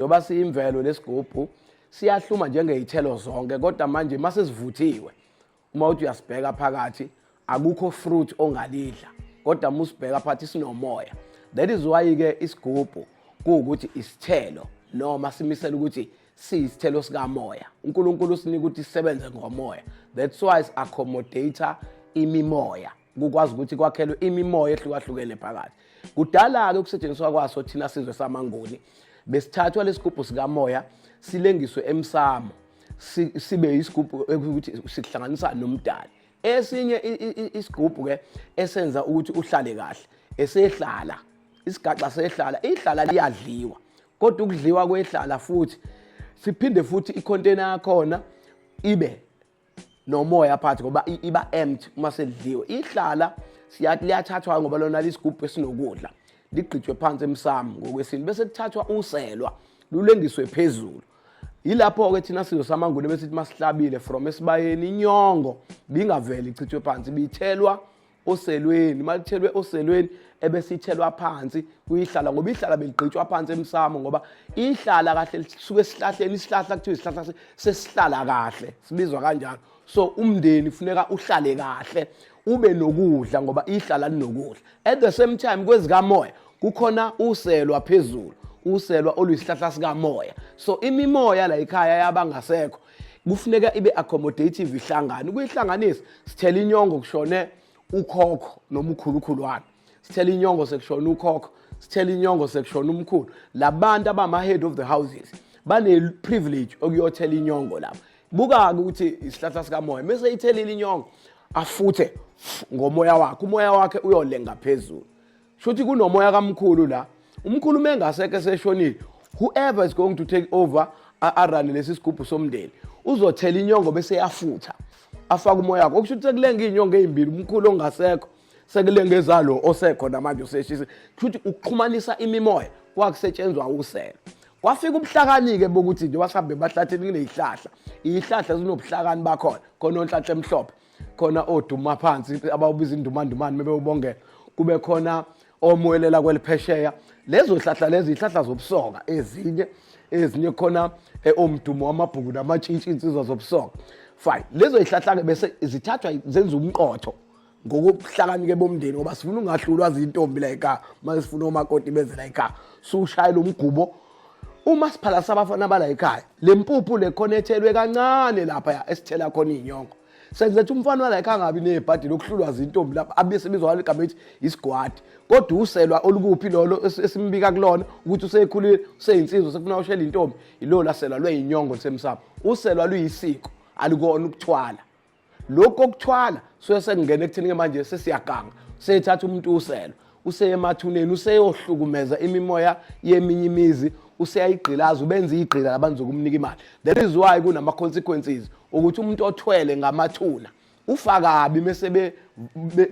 Njengoba siyimvelo lesigubhu siyahluma njengey'thelo zonke, kodwa manje uma sesivuthiwe, uma uthi uyasibheka phakathi akukho fruit ongalidla, kodwa uma usibheka phakathi sinomoya. That is why-ke isigubhu kuwukuthi isithelo, noma simisela ukuthi siyisithelo sikamoya. UNkulunkulu usinika ukuthi sisebenze ngomoya. That's why si-accommodate imimoya, kukwazi ukuthi kwakhelwe imimoya ehlukahlukene phakathi. Kudala-ke ukusetshenziswa kwaso thina sizwe samaNguni besithathwa lesigubhu sikamoya silengiswe emsamo, sibe isigubhu ukuthi sihlanganisa nomdali. Esinye isigubhu-ke esenza ukuthi uhlale kahle esehlala isigaxa sehlala. Ihlala liyadliwa, kodwa ukudliwa kwehlala futhi siphinde futhi ikhontena yakhona ibe nomoya phakathi, ngoba iba empty uma selidliwe ihlala. Liyathathwa ngoba lona lisigubhu esinokudla, ligqitshwe phansi emsamo ngokwesintu, bese kuthathwa uselwa lulengiswe phezulu. Yilapho-ke thina sizwe samaNguni besithi masihlabile from esibayeni, inyongo bingaveli ichithwe phansi, bithelwa oselweni. Uma lithelwe oselweni ebese ithelwa phansi kuyihlala, ngoba ihlala beligqitshwa phansi emsamo, ngoba ihlala kahle lisuke esihlahleni. Isihlahla kuthiwa isihlahla sesihlala kahle, sibizwa kanjalo. So umndeni kufuneka uhlale kahle, ube nokudla, ngoba ihlala linokudla. At the same time, kwezikamoya kukhona uselwa phezulu, uselwa oluyisihlahla sikamoya. So imimoya la ekhaya yabangasekho kufuneka ibe accommodative, ihlangane. Ukuyihlanganisa, sithela inyongo kushone ukhokho noma ukhulukhulwana, sithela inyongo sekushona ukhokho, sithela inyongo sekushona umkhulu. Labantu abama-head of the houses bane-privilege okuyothela inyongo lapha. Buka-ke ukuthi isihlahla sikamoya, mese ithelile inyongo, afuthe ngomoya wakhe, umoya wakhe uyolenga phezulu. Shuthi kunomoya kamkhulu la. Umkhulu uma engasekho, eseshonile, whoever is going to take over, arane lesi sigubhu somndeni, uzothela inyongo bese yafutha, afake umoya wakhe. Okusho ukuthi sekulenga iy'nyongo ey'mbili, umkhulu ongasekho, sekulenga ezalo osekhona manje oseshise. Kusho ukuthi ukuxhumanisa imimoya kwakusetshenzwa uselo. Kwafika ubuhlakani-ke bokuthi nje wasihambe emahlathini, kuney'hlahla, iy'hlahla zinobuhlakani bakhona, khona onhlanhla emhlophe, khona oduma phansi abawubiza indumandumane mebewubongela, kube khona omuwelela kweliphesheya. Lezo hlahla lezi ihlahla zobusoka, ezinye khona omdumo wamabhuku namatshintshi, insizwa zobusoka. Fine, lezo zihlahla-ke bese zithathwa zenza umqotho ngokuhlakanike bomndeni, ngoba sifuna ungahlulwa zintombi la ekhaya. Uma sifuna omakoti beze la ekhaya, sushayela umgubo. Uma siphala sabafana bala ekhaya, le mpuphu le khona ethelwe kancane lapha esithela khona iy'nyongo, senze ukuthi umfana wala ekhaya angabi nebhadi lokuhlulwa zintombi lapha, abe sebizwa ngalo igama ethi isigwadi. Kodwa uselwa olukuphi lolo esimbika kulona ukuthi usekhulile, useyinsizwa, sekufuna ushela intombi? Yilolo laselwa lweyinyongo lisemsamo. Uselwa luyisiko, alikona ukuthwala. Lokhu kokuthwala suke sekungena ekutheni-ke manje sesiyaganga, sethatha umuntu uselo, useye emathuneni, useyohlukumeza imimoya yeminye imizi, useyayigqilaza, ubenza igqila labantu zokumnika imali. That is why kunama-consequences ukuthi umuntu othwele ngamathuna ufa kabi. Mese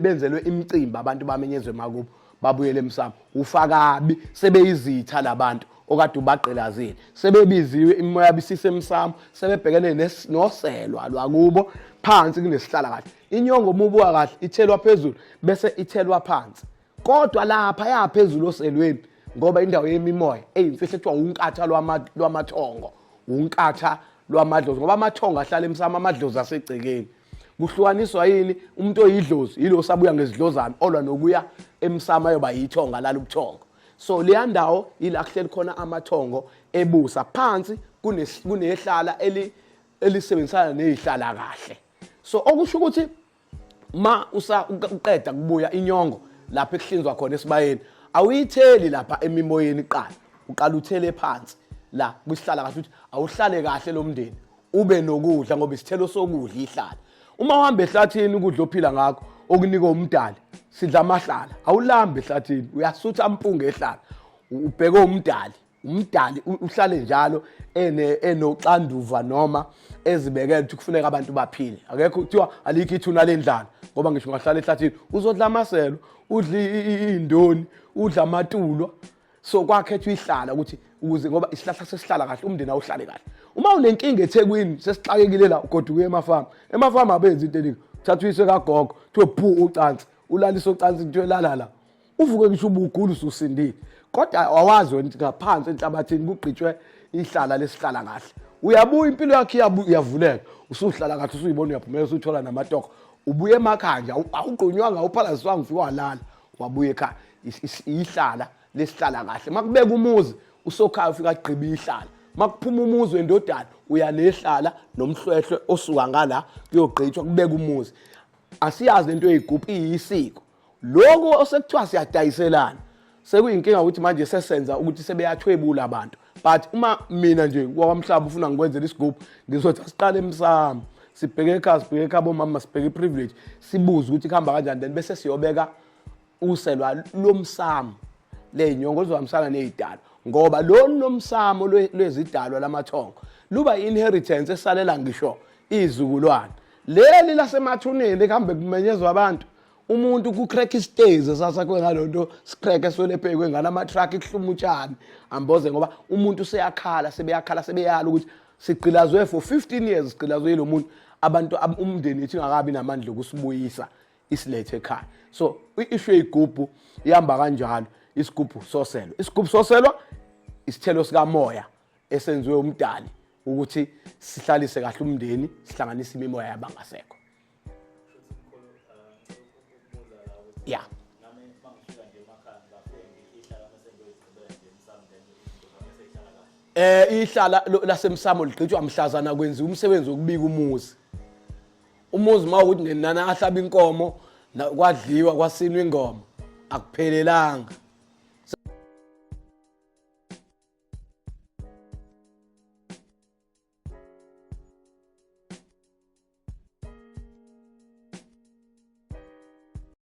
benzelwe imicimbi, abantu bamenyezwe emakubo, babuyele emsamo, ufa kabi, sebeyizitha labantu okade ubagqilazile, sebebiziwe imimoya yabo isisemsamo, sebebhekene noselwa lwakubo. Phansi kunesihlala kahle inyongo, uma ubuka kahle, ithelwa phezulu bese ithelwa phansi, kodwa lapha yaphezulu oselweni, ngoba indawo yemimoya eyimfihlo ekuthiwa unkatha lwamathongo, unkatha lwamadlozi, ngoba amathongo ahlala emsamo, amadlozi asegcekeni. Kuhlukaniswa yini? Umuntu oyidlozi yilo osabuya ngezidlozana, olwa nokuya emsamo ayoba yithonga, lala ubuthongo. So leya ndawo yila kuhleli khona amathongo ebusa. Phansi kunehlala elisebenzisana nezihlala kahle. So okusho ukuthi ma uqeda kubuya inyongo lapha ekuhlinzwa khona esibayeni, awuyitheli lapha emimoyeni kuqala, uqala uthele phansi la kwisihlala kahle, ukuthi awuhlale kahle lo mndeni, ube nokudla, ngoba isithelo sokudla ihlala. Uma uhamba ehlathini, ukudla ophila ngakho okunikwa umdali, sidla amahlala. Awulambi ehlathini, uyasutha ampunga ehlala, ubheke umdali. Umdali uhlale njalo ene enoxanduva noma ezibekele ukuthi kufuneka abantu baphile. Akekho, kuthiwa alikho ithuna lendlala, ngoba ngisho ungahlala ehlathini uzodla amaselo, udla iy'ndoni, udla amatulwa. So kwakhethwa ihlala ukuthi ukuze, ngoba isihlahla sesihlala kahle, umndeni awuhlale kahle. Uma unenkinga eThekwini, sesixakekile la, ugoduka emafamu. Emafamu abenzi into eningi, uthatha uyise kagogo, kuthiwe phu ucansi, ulalise ucansi, kuthiwe lala la, uvuke ngisho ubugula ususindile, kodwa awazi wena ukuthi ngaphansi enhlabathini kugqitshwe. Ihlala lesihlala kahle, uyabuya, impilo yakhe iyavuleka, usuhlala kahle, usuyibona uyaphumela, usuthola namatoko, ubuye emakhaya nje, awugqunywanga, awuphalaziswanga, ufike walala, wabuya ekhaya. Ihlala lesihlala kahle. Makubeka umuzi usokhaya, ufika agqiba ihlala. Makuphuma umuzi wendodana, uya nehlala nomhlwehlwe osuka ngala kuyogqitshwa, kubeka umuzi. Asiyazi lento yeyigubhu, iyisiko lokhu osekuthiwa siyadayiselana. Sekuyinkinga ukuthi manje sesenza ukuthi sebeyathwebula abantu, but uma mina nje kwakwamhlaba ufuna ngikwenzela isigubhu, ngizothi asiqale emsamo, sibheke ekhaya, sibheke ekhaya bomama, sibheke i-privilege, sibuze ukuthi kuhamba kanjani, then bese siyobeka uselwa lomsamo ley'nyongo luzohambisana ney'dalwa, ngoba lolu lomsamo lwezidalwa lamathongo luba i-inheritance esalela ngisho iy'zukulwane. Leli lasemathuneni likuhambe kumenyezwa abantu, umuntu ku-crack isitezi esasakhiwe ngalo nto, si-crack eswele phekwe ngala ama-truck, kuhluma utshani amboze, ngoba umuntu useyakhala, sebeyakhala, sebeyala ukuthi sigqilazwe for 15 years, sigqilazwe yilo muntu. Abantu umndeni ithi ingakabi namandla okusibuyisa isilethe ekhaya. So i-issue yeyigubhu ihamba kanjalo. Isigubhu soselwa, isigubhu soselwa isithelo sikamoya esenziwe umdali ukuthi sihlalise kahle umndeni, sihlanganise imimoya yabangasekho ya. Nami mangifika nje emakhaya, ngafike ngihlala mase ngiyoyigqibela nje emsamo, then izinto zami seyihlala kahle. Ihlala lasemsamo ligqitshwa mhlazana kwenziwa umsebenzi wokubika umuzi. Umuzi mawukuthi nenana ahlaba inkomo, kwadliwa, kwasinwa ingoma, akuphelelanga.